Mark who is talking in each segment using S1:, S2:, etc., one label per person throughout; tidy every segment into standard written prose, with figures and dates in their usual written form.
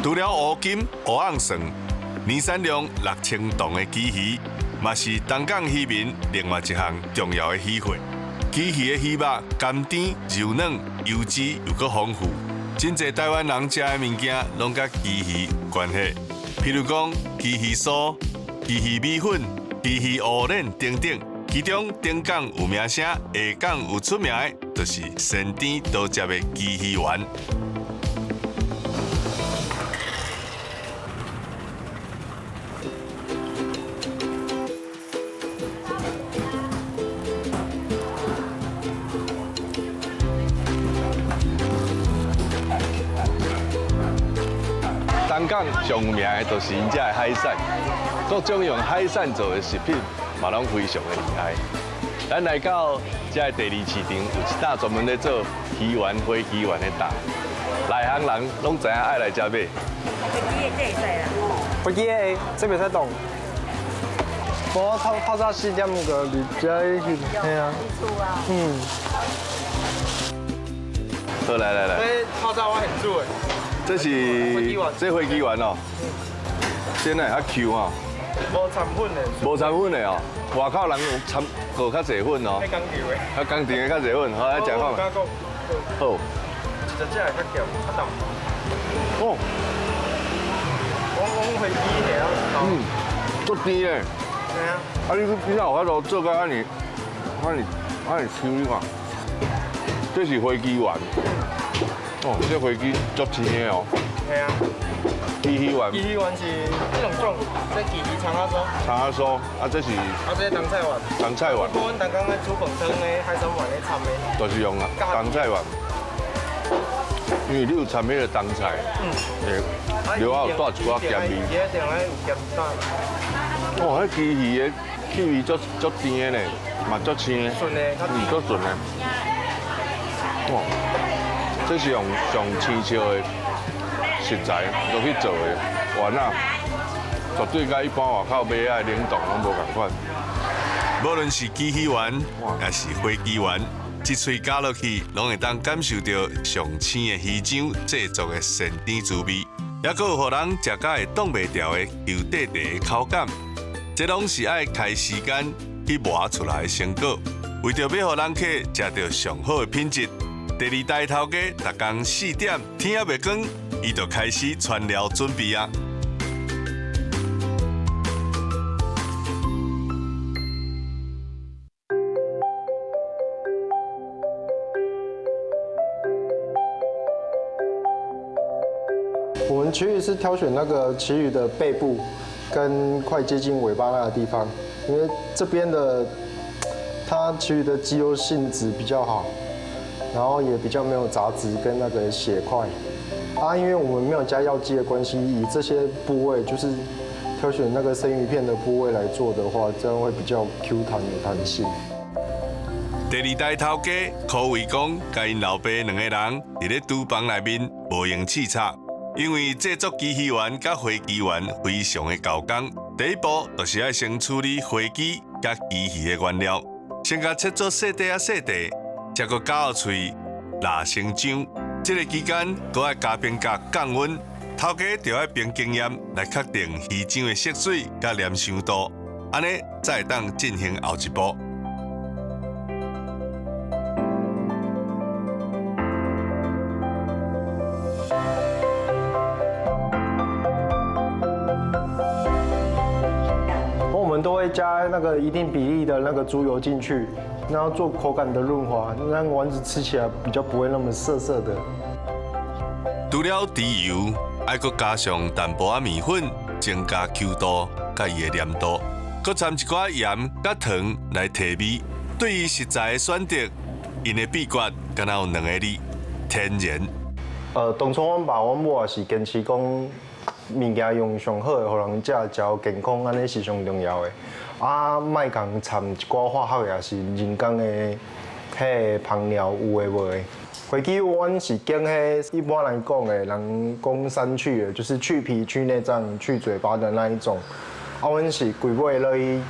S1: 除了烏金、烏甕蒜，年產量6000噸的旗魚，嘛是東港漁民另外一項重要的魚貨。旗魚的魚肉甘甜柔軟，油脂又閣豐富，真濟台灣人食的物件攏佮旗魚有關係。譬如講旗魚酥、旗魚米粉、旗魚烏輪等等。其中頂港有名聲，下港有出名的，就是鮮甜多汁的旗魚丸。
S2: 東港上有名的就是𪜶遮的海產，各種用海產做的食品嘛，攏非常的厲害。咱來到遮的第二市場，有一搭專門咧做魚丸、火雞丸的檔，內行人攏知影愛來遮買。
S3: 火雞的這會使啦。
S4: 火雞的這袂使動。無透透早4點個佇遮翕，嘿啊。嗯。
S2: 好，來來來。
S4: 這透早我現煮的。
S2: 這是這火雞丸哦，真的較 Q 哦。
S4: 無摻粉的。
S2: 無摻粉的哦，外口人有摻擱較濟粉哦。
S4: 較講究的。
S2: 較講究的較濟粉，好來食看覓。好。
S4: 一隻隻會較鹹，較淡。
S2: 哦。
S4: 我火雞下啊。
S2: 嗯，足甜的。
S4: 對啊。
S2: 啊，你哪有法度做甲按呢按呢按呢香？你看，這是火雞丸。哦，這火雞足鮮的哦。
S4: 係啊。
S2: 旗魚丸。
S4: 旗魚丸是這兩種，這旗魚蔥仔酥。
S2: 蔥仔酥，啊，這是。
S4: 啊，這冬菜丸。
S2: 冬菜丸。
S4: 阮逐工咧煮飯湯咧，海參丸咧摻的。
S2: 就是用冬菜丸，因為你有摻彼個冬菜，嗯，料仔有帶一寡鹹味。
S4: 一定愛有鹹蛋。
S2: 哦，彼旗魚的氣味足足甜的呢，嘛足鮮的。
S4: 順的，
S2: 嗯，足順的。哇，這是用上青椒的食材落去做的丸仔，絕對佮一般外口買的冷凍攏無仝款。
S1: 無論是旗魚丸，抑是火雞丸，一喙咬落去，攏會當感受著上鮮的魚漿製作的鮮甜滋味，抑閣有予人食甲會擋袂牢的 Q 塊塊的口感。這攏是愛開時間去磨出來的成果。為著欲予人客食著上好的品質，第二代頭家逐工4點天猶未光，伊就開始全料準備啊。
S4: 我們旗魚是挑選那個旗魚的背部跟快接近尾巴那個地方，因為這邊的它旗魚的肌肉性質比較好，然後也比較沒有雜質跟那個血塊。啊，因為我們沒有加藥劑的關係，以這些部位就是挑選那個生魚片的部位來做的話，這樣會比較 Q 彈有彈性。
S1: 第二代頭家柯偉光佮𪜶老爸兩個人佇咧廚房內面無閒試炒，因為製作旗魚丸佮火雞丸非常的厚工。第一步就是愛先處理火雞佮旗魚的原料，先共切做細塊仔細塊，才閣咬入喙，抐成漿。這個期間，閣愛加冰加降溫，頭家就愛憑經驗來確定魚漿的縮水佮黏稠度，按呢才會當進行後一步。
S4: 我們都會加那個一定比例的那個豬油進去，然後做口感的潤滑，讓丸子吃起來比較不會那麼澀澀的。
S1: 除了豬油，愛閣加上淡薄仔麵粉，增加 Q 度佮伊的黏度，閣摻一寡鹽佮糖來提味。對於食材的選擇，𪜶的秘訣敢若有兩个字：天然。
S4: 當初阮爸阮母也是堅持講，物件用上好的，予人食，食予健康，按呢是上重要的。啊，莫共摻一寡化學的，也是人工的，彼個香料有的無的。火雞阮是揀彼一般來講的，人講三去的，就是去皮、去內臟、去嘴巴的那一種。啊，阮是規尾落去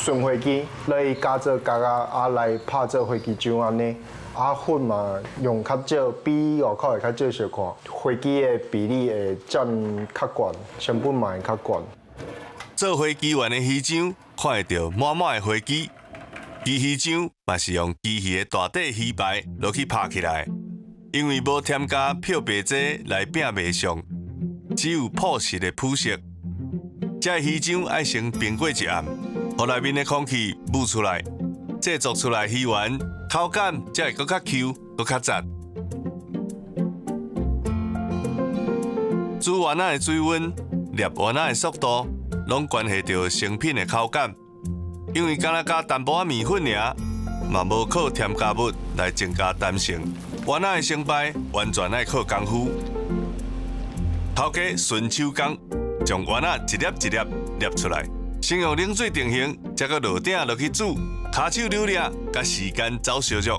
S4: 純火雞，落去加做角仔，啊來拍做火雞漿按呢。啊粉嘛用較少，比外口會較少小看，花枝的比例會佔較懸，成本嘛會較懸。
S1: 做花枝丸的魚漿，看會著滿滿的花枝。鯽魚漿嘛是用鯽魚的大塊魚排落去拍起來，因為無添加漂白劑來拼賣相，只有樸實的膚色。這个魚漿愛先冰過一暗，予內面的空氣霧出來，製作出來魚丸口感才會閣較 Q，閣較讚。煮丸仔的水溫、捏丸仔的速度，攏關係著成品的口感。因為敢若加淡薄仔麵粉爾，嘛無靠添加物來增加彈性。丸仔的成敗完全愛靠功夫。頭家純手工，將丸仔一粒一粒捏出來，先用冷水定型，再閣落鼎落去煮，跤手扭捏，佮時間走相逐。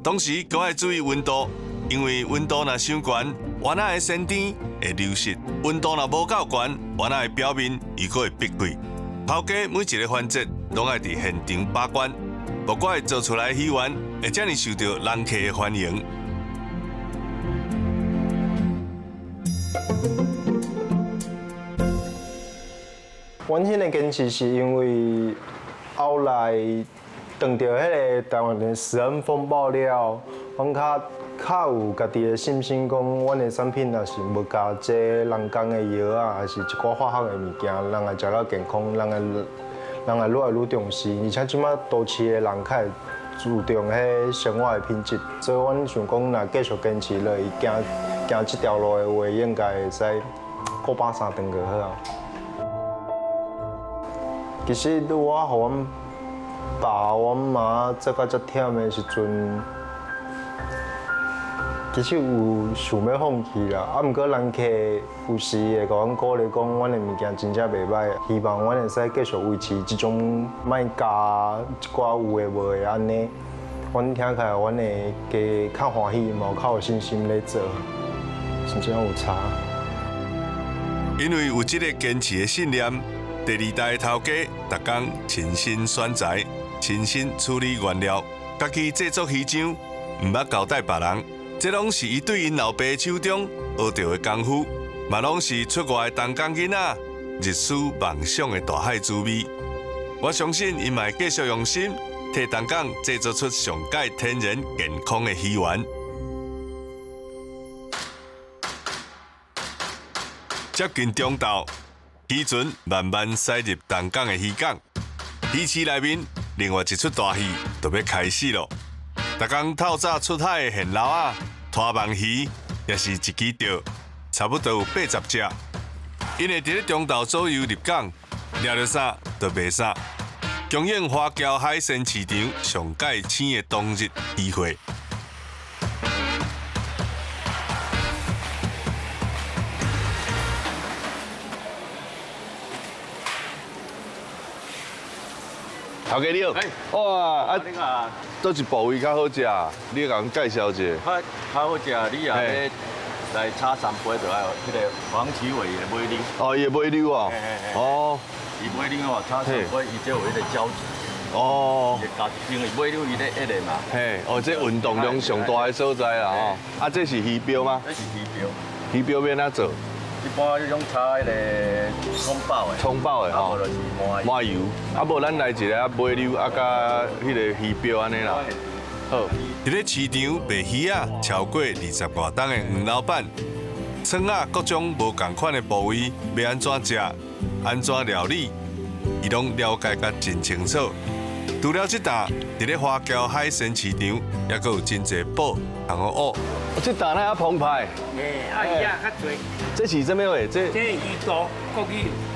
S1: 同時，閣愛注意溫度，因為溫度若傷懸，丸仔的鮮甜會流失；溫度若無夠懸，丸仔的表面又閣會煏開。頭家每一個環節攏愛佇現場把關，無怪做出來的魚丸會遮爾受著人客的歡迎。
S4: 阮彼个堅持是因為後來當著彼个台灣的食安風暴了，阮較有家己的信心，講阮的產品若是無加這人工的藥啊，還是一寡化學的物件，人會食了健康，人會愈來愈重視，而且這馬都市的人較會注重彼生活的品質，所以阮想講，若繼續堅持落去，行行這條路的話，應該會使顧百三頓就好啊。其實我予阮爸、阮媽做甲遮忝的時陣，其實有想欲放棄啦，啊，毋過人客有時會共阮鼓勵講，阮的物件真正袂䆀，希望阮會使繼續維持這種莫加一寡有的無的按呢。阮聽起來，阮會加較歡喜，嘛有較有信心咧做，真正有差。
S1: 因為有這個堅持的信念，第二代的頭家逐工親身選材、親身處理原料，家己製作魚漿，毋捌交代別人。這攏是伊對𪜶老爸手中學著的功夫，嘛攏是出外的東港囡仔日思夢想的大海滋味。我相信𪜶嘛會繼續用心，替東港製作出上蓋天然健康的魚丸。接近中晝，漁船慢慢駛入東港的漁港，魚市內面另外一齣大戲就欲開始囉。逐工透早出海的現撈仔、拖網魚，也是一支釣，差不多有80隻。𪜶會佇咧中晝左右入港，掠著啥就賣啥，供應華僑海鮮市場上蓋鮮的當日魚貨。
S2: 頭家你好，哇啊，佗一部位較好食？你共阮介紹一下。
S5: 較好食，你若欲來炒三杯，就愛彼个黃鰭尾的尾溜。
S2: 哦，伊的尾溜哦。哦。
S5: 伊尾溜哦，炒三杯，伊才有彼个膠質。
S2: 哦。
S5: 伊加一因為尾溜伊咧一个嘛。
S2: 嘿，哦，這運動量上大的所在啦吼。啊，這是魚鰾嗎？
S5: 這是魚鰾。
S2: 魚鰾欲按怎做？
S5: 一般彼種炒彼个蔥爆的，
S2: 蔥爆的吼，
S5: 啊無就是麻
S2: 麻油，啊無咱來一个尾溜啊，佮彼个魚鰾按呢啦。好，
S1: 佇咧市場賣魚仔超過20外冬的黃老闆，創仔各種無仝款的部位欲按怎食，按怎料理，伊攏了解甲真清楚。除了這擔，佇咧華僑海鮮市場，猶閣有真濟寶通好學。
S2: 這擔哪遐澎湃？
S6: 欸，啊魚仔較濟。
S2: 這是啥物貨？這
S6: 這魚肚，國語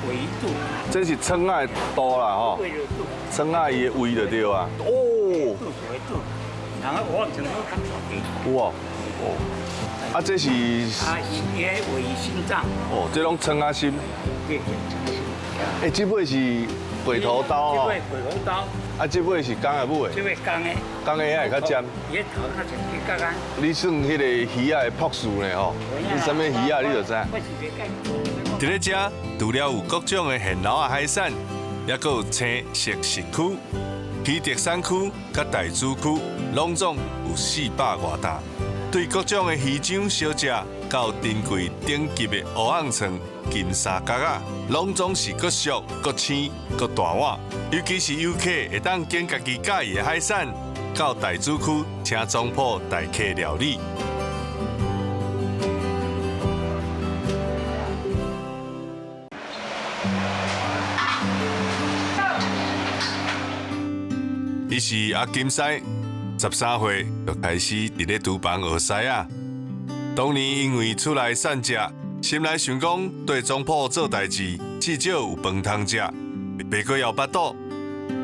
S6: 尾肚。
S2: 這是創仔的肚啦，吼。創仔伊的胃就對啊。哦。
S6: 肚是胃肚，人啊，我穿好較大支。
S2: 有哦。哦。啊，這是。
S6: 啊，伊的胃心臟。
S2: 哦，這攏創仔心。
S6: 對，創仔心。
S2: 欸，這尾是鬼頭刀哦。
S6: 這尾鬼頭刀。
S2: 啊，這尾是公的母的？
S6: 這尾公的。
S2: 公的遐會較尖。
S6: 伊的頭較像雞角啊。
S2: 你算彼个魚仔的博士呢吼？你啥物魚仔你就知。
S1: 佇咧遮，除了有各種的現撈仔海產，猶閣有青色食區，鱼特产区佮大煮区，拢总有400外担。对各种的鱼浆小食，到珍贵顶级的蚵仔肠、金沙角仔，拢总是阁俗、阁鲜、阁大碗。尤其是游客会当拣家己佮意的海产，到大煮区请总铺代客料理。伊是阿金师，13岁就开始伫咧厨房学师仔。当年因为出来散食，心内想讲对总铺做代志，至少有饭通食，袂阁枵腹肚。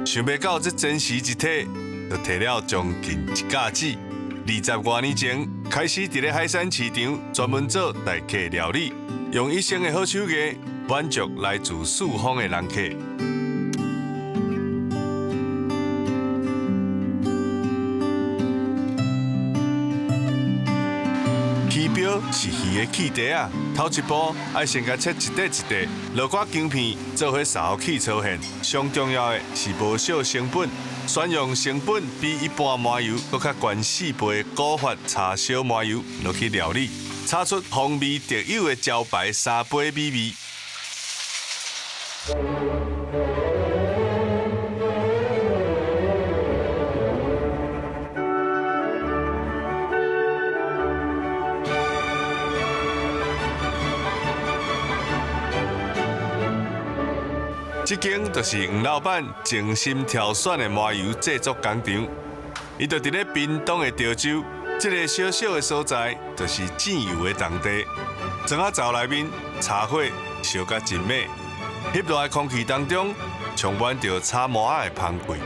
S1: 想袂到这真实一体，就提了将近一甲子。20外年前开始伫咧海产市场专门做待客料理，用一生的好手艺满足来自四方的人客。鱼鰾是鱼的气袋仔，头一步爱先共切一块一块，落寡姜片做伙捎气粗现。上重要的是无少成本，选用成本比一般麻油阁较悬4倍的古法柴烧麻油落去料理，炒出风味特有的招牌三杯美味。这间就是黄老板精心挑选的麻油制作工厂，伊就伫咧屏东的潮州，这个小小的所在，就是酱油的重地。庄仔灶内面柴火烧甲真猛，翕热的空气当中充满著炒麻仔的香味。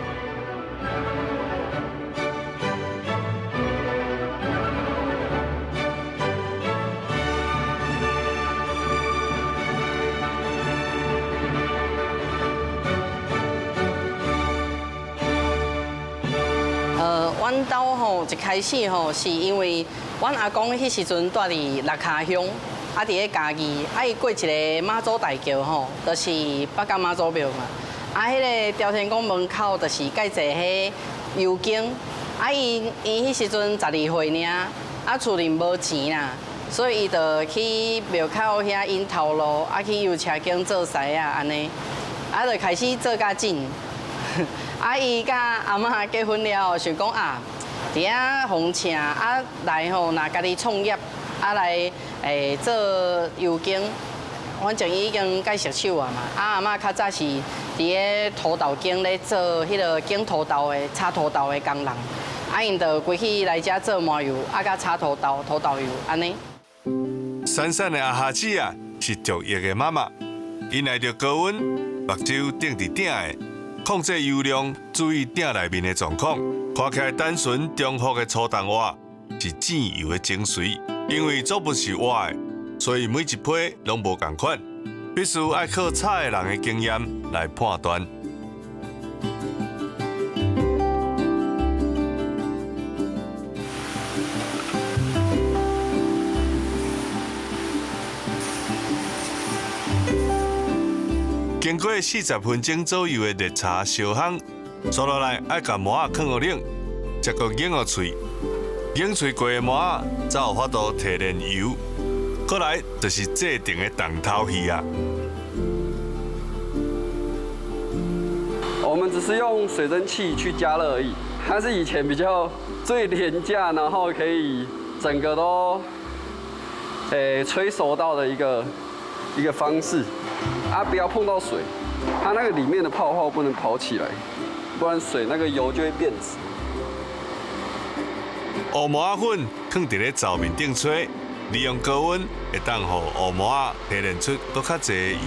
S7: 阮兜吼一开始吼是因为阮阿公彼时阵住伫六卡乡，啊伫咧嘉义，啊伊过一个妈祖大桥吼，就是北港妈祖庙嘛。啊，彼个朝天宫门口就是盖坐彼油间，啊伊彼时阵12岁尔，啊厝里无钱啦，所以伊就去庙口遐引头路，啊去油车间做师仔按呢，啊就开始做较紧。啊！伊佮阿嬷结婚了后，想讲啊，伫遐奉请啊来吼，若家己创业啊来做油间，反正伊已经介熟手啊嘛。啊阿嬷较早是伫咧土豆间咧做彼个拣土豆的、炒土豆的工人，啊𪜶就规气来遮做麻油，啊佮炒土豆、土豆油按呢。
S1: 闪闪的阿哈姊啊，是卓玉的妈妈，伊耐著高温，目睭瞪伫鼎的。控制油量，注意鼎内面的状况。看起来单纯重复的粗动活，是酱油的精髓。因为作物是活的，所以每一批拢无仝款，必须爱靠炒的人的经验来判断。经过40分钟左右的热茶烧烘，刷落来爱共麻仔囥予冷，才阁拧予脆。拧脆过的麻仔，才有法度提炼油。阁来就是制定的重头戏啊！
S8: 我们只是用水蒸气去加热而已，它是以前比较最廉价，然后可以整个都吹熟到的一个方式。啊，不要碰到水，它那个里面的泡泡不能跑起来，不然水那个油就会变质。
S1: 乌麻仔粉放伫咧灶面顶吹，利用高温会当予乌麻仔提炼出阁较济的油。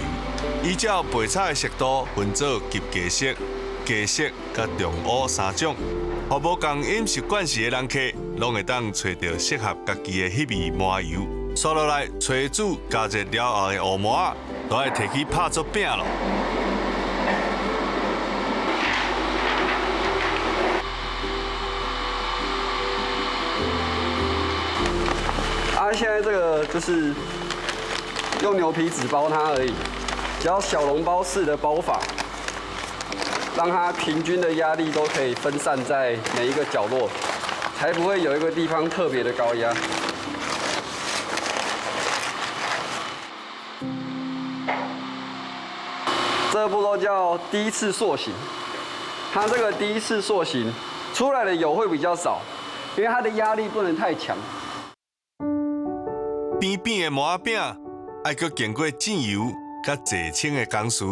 S1: 依照白炒的速度分做急加色、加色佮中乌三种，予无仝饮食惯势的人客，拢会当揣著适合家己的彼味麻油。刷落来，炊煮加热了后的乌麻仔，都爱提去拍做饼咯。
S8: 啊，现在这个就是用牛皮纸包它而已，只要小笼包式的包法。让它平均的压力都可以分散在每一个角落，才不会有一个地方特别的高压。这个步骤叫第一次塑形，它这个第一次塑形出来的油会比较少，因为它的压力不能太强。
S1: 扁扁的麻饼，爱阁经过浸油佮制清的工序，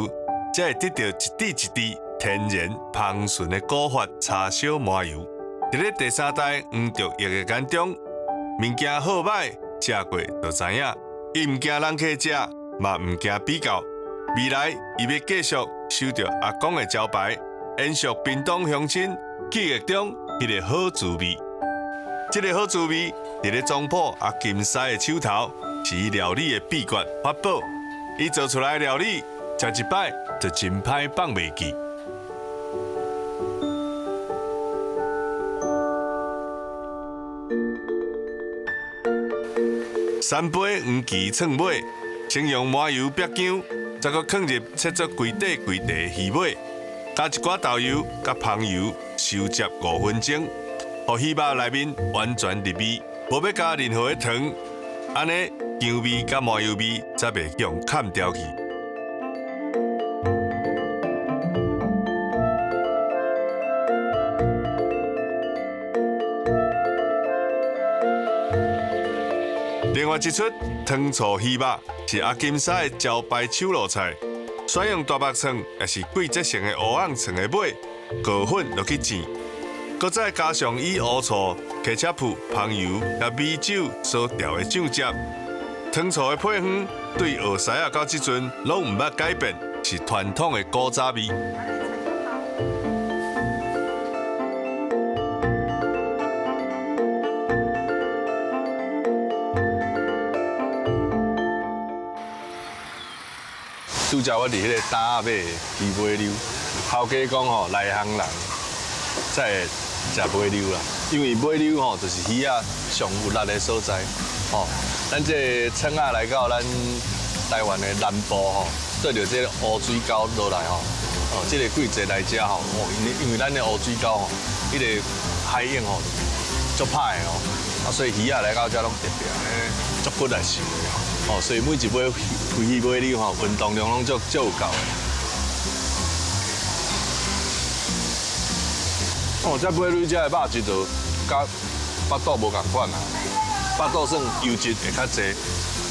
S1: 才会得到一滴一滴天然芳醇的古法叉烧麻油。伫咧第三代黄竹义的眼中，物件好歹食过就知影，伊毋惊人客食，嘛毋惊比较。未来，伊欲继续守著阿公的招牌，延续屏东乡亲记忆中彼个好滋味。这个好滋味，伫咧总铺阿金师的手头，是伊料理的秘诀法宝。伊做出来的料理，食一摆就真歹放袂记。三杯黄芪创尾，先用麻油煸姜。再阁放入切做规块规块的鱼尾，加一寡豆油佮香油，收汁5分钟，予鱼肉内面完全入味，无欲加任何的糖，按呢姜味佮麻油味才袂去予砍掉去。另外一出糖醋鱼肉是阿金师的招牌手路菜，选用大肉串，也是季节性的蚵仔串的尾，裹粉落去煎，阁再加上以乌醋、茄汁脯、香油佮米酒所调的酱汁，糖醋的配方对学师仔到这阵拢毋捌改变，是传统的古早味。
S2: 拄则我伫彼个担仔买的鱼尾溜，头家讲吼，内行人才会食尾溜啦，因为尾溜吼就是鱼仔上有力的所在吼。咱这个创仔来到咱台湾的南部吼，对著这个乌水沟落来吼，哦，这个季节来遮吼，哦，因为咱的乌水沟吼，彼个海涌吼足歹的哦，啊，所以鱼仔来到遮拢特别足骨力受的。哦，所以每一尾鱼尾溜吼，运动量拢足有够的。哦，这尾溜这个肉质就佮腹肚无仝款啊，腹肚算油脂会较济，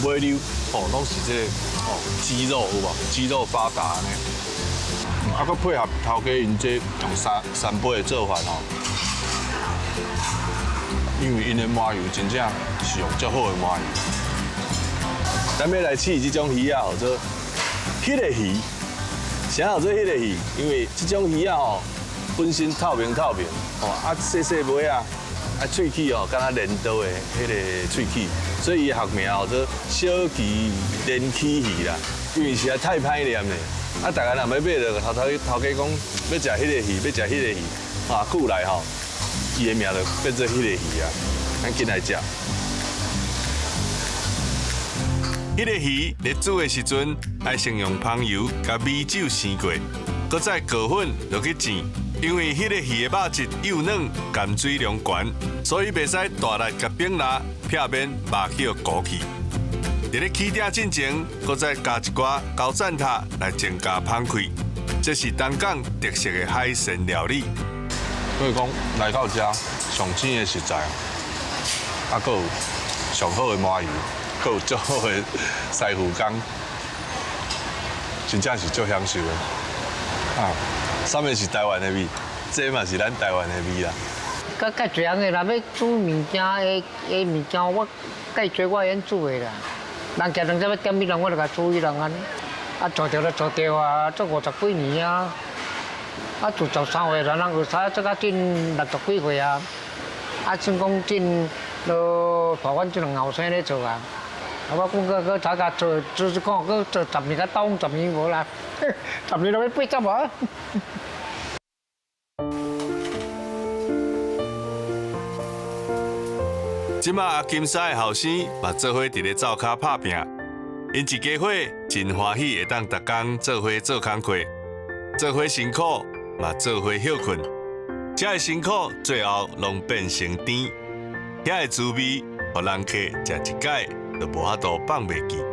S2: 尾溜哦拢是这个哦肌肉有无？肌肉发达按呢。啊，阁配合头家𪜶这用三杯的做法吼，因为𪜶的麻油真正是用足好的麻油。咱欲来试这种鱼仔，叫做彼个鱼。啥叫做彼个鱼？因为这种鱼仔吼，本身透明透明，吼啊细细尾仔，啊喙齿吼，敢若镰刀的彼个喙齿，所以伊学名叫做小鳍连齿鱼啦。因为实在太歹念咧，啊，大家若欲买就头家讲欲食彼个鱼，欲食彼个鱼，啊，久来吼，伊的名就变做彼个鱼啊。咱紧来食。
S1: 彼个鱼咧煮的时阵，爱先用香油佮米酒生过，阁再裹粉落去煎。因为彼个鱼的肉质幼嫩，含水量悬，所以袂使大力共反拉，避免肉去予糊去。伫咧起鼎进前，阁再加一寡高赞塔来增加香气。这是东港特色的海鲜料理。
S2: 所以讲来到遮上鲜的食材，啊，阁有上好的麻油。阁有足好的师傅工，真正是足享受的。啊，啥物是台湾的味？这嘛是咱台湾的味啦。
S9: 较较济人的若欲煮物件的的物件，我介济我会晓煮的啦。人食两只欲点彼人，我就共煮彼人按呢。啊，做著就做著啊，做50几年啊。啊，自13岁人人学师做到近60几岁啊。啊，算讲进落台湾这两后生咧做啊。啊，我讲阁阁早甲做，做做看，阁做10年，甲斗10年无啦，10年都欲80啊。
S1: 这马阿金师的后生嘛做伙伫咧灶跤拍拚，𪜶一家伙真欢喜会当逐工做伙做工课，做伙辛苦，嘛做伙歇睏，遮的辛苦最後攏變成甜，遐的滋味，予人客食一擺就無法度放袂記。